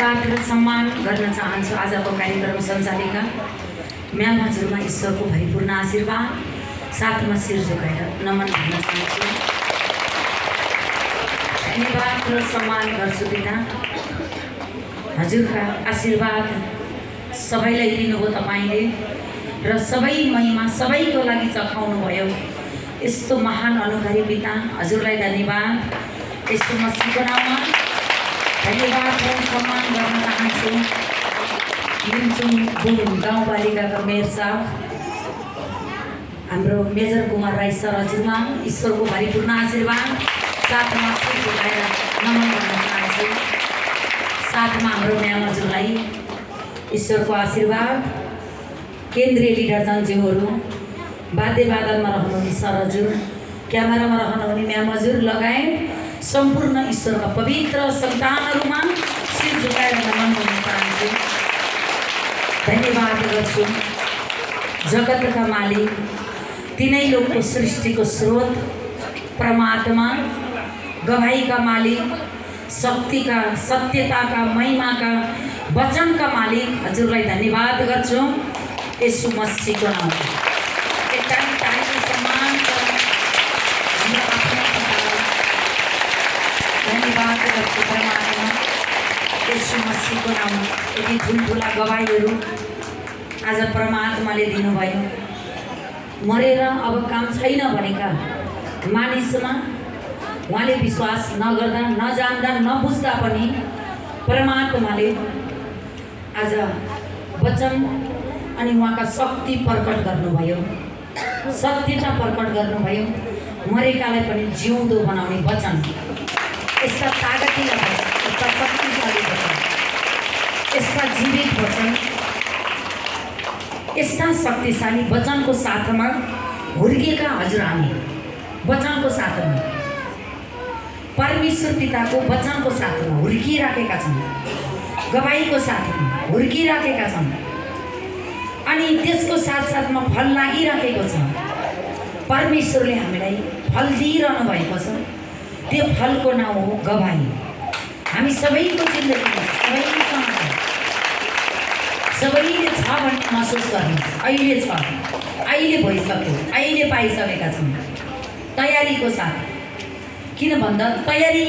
धन्यवाद र सम्मान गर्न चाहन्छु आजको कार्यक्रम सञ्चालिका म्याम हजुरमा ईश्वरको भरिपूर्ण आशीर्वाद साथमा शिर झुकाएर नमन भन्न चाहन्छु। धन्यवाद र सम्मान गर्छु पिता, हजुरका आशीर्वाद सबैलाई दिनुभयो तपाईँले र सबै महिमा सबैको लागि चखाउनु भयो। यस्तो महान अनुकारी पिता हजुरलाई धन्यवाद। यस्तो मसीहको नाममा धन्यवाद र सम्मान गर्न चाहन्छु। लिम्चुङ गाउँपालिकाका मेयर साहब हाम्रो मेजर कुमार राई सर हजुरमा ईश्वरको भरिपूर्ण आशीर्वाद साथमा शिर झुकाएर नमन गर्न चाहन्छु। साथमा हाम्रो म्याम हजुरलाई ईश्वरको आशीर्वाद, केन्द्रीय लिडरजनज्यूहरू, वाद्यवादनमा रहनुहुने सर हजुर, क्यामेरामा रहनुहुने म्याम हजुर लगायत सम्पूर्ण ईश्वरका पवित्र सन्तानहरूमा शिर झुकाएर नमन गर्न चाहन्छु। धन्यवाद गर्छु जगतका मालिक, तिनै लोकको सृष्टिको स्रोत परमात्मा, गवाहीका मालिक, शक्तिका, सत्यताका, महिमाका, वचनका मालिक हजुरलाई धन्यवाद गर्छु यीशु मसीहको नाममा। एकदम ताली सम्मान धन्यवाद गर्छु परमात्मा यीशु मसीहको नाममा। यति ठुल्ठुला गवाईहरू आज परमात्माले दिनुभयो। मरेर अब काम छैन भनेका मानिसमा उहाँले विश्वास नगर्दा, नजान्दा, नबुझ्दा पनि परमात्माले आज वचन अनि उहाँका शक्ति प्रकट गर्नुभयो, सत्यता प्रकट गर्नुभयो। मरेकालाई पनि जिउँदो बनाउने वचन, यस्ता तागतिला वचन, यस्ता शक्तिशाली वचन, यस्ता जीवित वचन, यस्ता शक्तिशाली वचनको साथमा हुर्किएका हजुर हामी वचनको साथमा परमेश्वर पिताको वचनको साथमा हुर्किराखेका छौँ, गवाईको साथमा हुर्किराखेका छौँ अनि त्यसको साथसाथमा फल लागिराखेको छ। परमेश्वरले हामीलाई फल दिइरहनु भएको छ। त्यो फलको नाम हो गवाई। हामी सबैको जिन्दगीमा सबैले छ भन्ने महसुस गर्नु, अहिले छ, अहिले भइसक्यो, अहिले पाइसकेका छौँ तयारीको साथ। किन भन्दा तयारी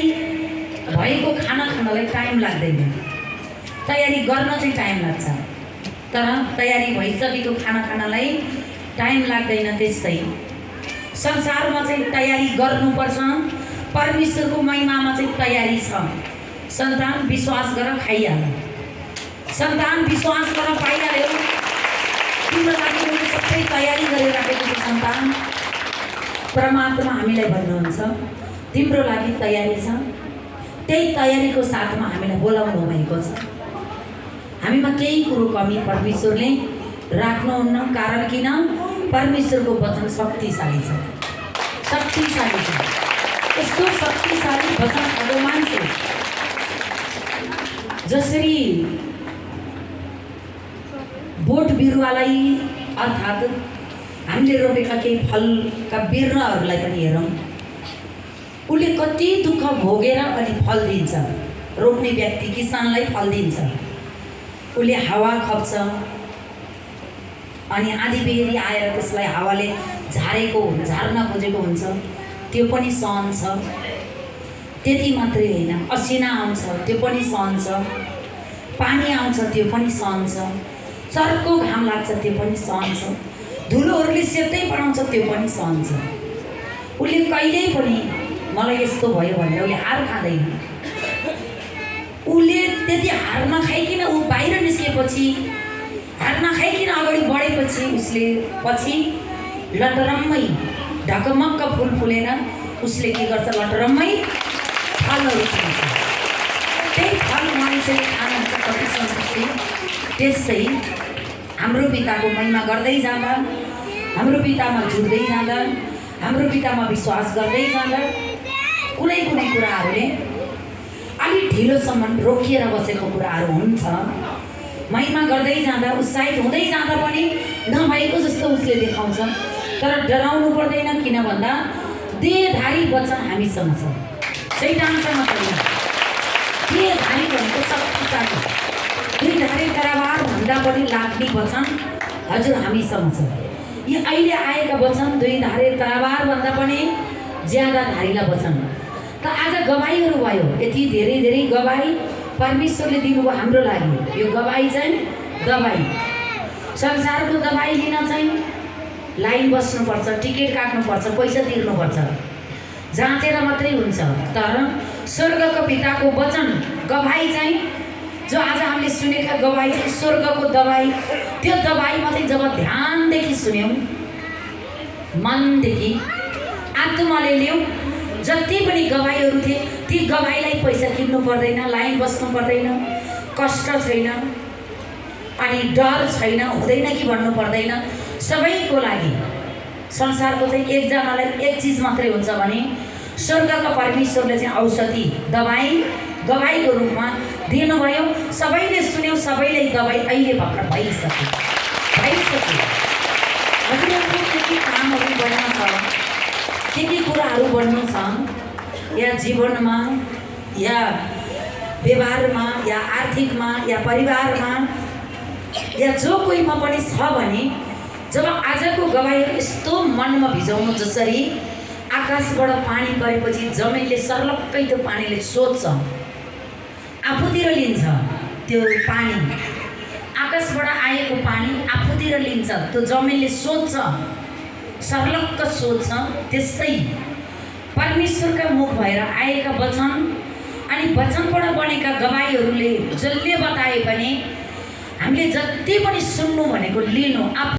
भएको खाना खानलाई टाइम लाग्दैन, तयारी गर्न चाहिँ टाइम लाग्छ, तर तयारी भइसकेको खाना खानलाई टाइम लाग्दैन। त्यस्तै संसारमा चाहिँ तयारी गर्नुपर्छ, परमेश्वरको महिमामा चाहिँ तयारी छ। सन्तान विश्वास गरेर खाइहाल, सन्तान विश्वास गरेर पाइहाल्यो। तिम्रो लागि मैले सबै तयारी गरेर राखेको छु सन्तान। परमात्मा हामीलाई भन्नुहुन्छ तिम्रो लागि तयारी छ। त्यही तयारीको साथमा हामीलाई बोलाउनु भएको छ। हामीमा केही कुरो कमी परमेश्वरले राख्नुहुन्न। कारण किन? परमेश्वरको वचन शक्तिशाली छ, शक्तिशाली छ। यस्तो शक्तिशाली वचन भएको मान्छे जसरी बोट बिरुवालाई अर्थात् हामीले रोपेका केही फलका बिरुवाहरूलाई पनि हेरौँ, उसले कति दुःख भोगेर अनि फल दिन्छ। रोप्ने व्यक्ति किसानलाई फल दिन्छ, उसले हावा खप्छ अनि आधी बेरी आएर त्यसलाई हावाले झार्न खोजेको हुन्छ, त्यो पनि सहन्छ। त्यति मात्रै होइन, असिना आउँछ त्यो पनि सहन्छ, पानी आउँछ त्यो पनि सहन्छ, चर्को घाम लाग्छ त्यो पनि सहन्छ, धुलोहरूले सेतै बनाउँछ त्यो पनि सहन्छ। उसले कहिल्यै पनि मलाई यस्तो भयो भनेर उसले हार खाँदैन। उसले त्यति हार नखाइकन ऊ बाहिर निस्केपछि, हार नखाइकन अगाडि बढेपछि उसले पछि लटरम्मै ढकमक्क फुल फुलेर उसले के गर्छ? लटरम्मै फलहरू खान्छ। त्यही फल मानिसले खानुहुन्छ कति सन्तुष्टि। त्यस्तै हाम्रो पिताको महिमा गर्दै जाँदा, हाम्रो पितामा जुट्दै जाँदा, हाम्रो पितामा विश्वास गर्दै जाँदा कुनै कुनै कुराहरूले अलि ढिलोसम्म रोकिएर बसेको कुराहरू हुन्छ। महिमा गर्दै जाँदा, उत्साहित हुँदै जाँदा पनि नभएको जस्तो उसले देखाउँछ। तर डराउनु पर्दैन, किन भन्दा देहधारी वचन हामीसँग छ, शैतानसँग छैन। देहधारी भनेको शक्तिशाली, दुईधारे कराबार भन्दा पनि लाग्ने वचन हजुर हामीसँग छ। यी अहिले आएका वचन दुईधारे कराबार भन्दा पनि ज्यादा धारिला वचन। त आज गवाईहरू भयो, यति धेरै धेरै गवाई परमेश्वरले दिनुभयो हाम्रो लागि। यो गवाई चाहिँ दबाई, संसारको दबाई लिन चाहिँ लाइन बस्नुपर्छ, टिकट काट्नुपर्छ, पैसा तिर्नुपर्छ, जाँचेर मात्रै हुन्छ। तर स्वर्गको पिताको वचन गवाई चाहिँ जो आज हामीले सुनेका गवाई चाहिँ स्वर्गको दबाई। त्यो दबाईमा चाहिँ जब ध्यानदेखि सुन्यौँ, मनदेखि आत्माले ल्याउँ, जति पनि गवाईहरू थिए ती गवाईलाई पैसा किन्नु पर्दैन, लाइन बस्नु पर्दैन, कष्ट छैन, अनि डर छैन, हुँदैन कि भन्नु पर्दैन। सबैको लागि संसारको चाहिँ एकजनालाई एक चिज मात्रै हुन्छ भने स्वर्गका परमेश्वरले चाहिँ औषधि दबाई गवाईको रूपमा दिनुभयो। सबैले सुन्यौँ, सबैले दबाई अहिले भर्खर भइसक्यो। हजुरहरूको के के कामहरू बढ्न छ, के कुराहरू बढ्नु छ या जीवनमा या व्यवहारमा या आर्थिकमा या परिवारमा या जो कोहीमा पनि छ भने जब आजको गवाईहरू यस्तो मनमा भिजाउनु, जसरी आकाशबाट पानी परेपछि जमिनले सर्लक्कै त्यो पानीले सोध्छ, आफूतिर लिन्छ। त्यो पानी आकाशबाट आएको पानी आफूतिर लिन्छ, त्यो जमिनले सोध्छ, सर्लक्क सोध्छ। त्यस्तै परमेश्वरका मुख भएर आएका वचन अनि वचनबाट बनेका गवाईहरूले जसले बताए पनि हामीले जति पनि सुन्नु भनेको लिनु।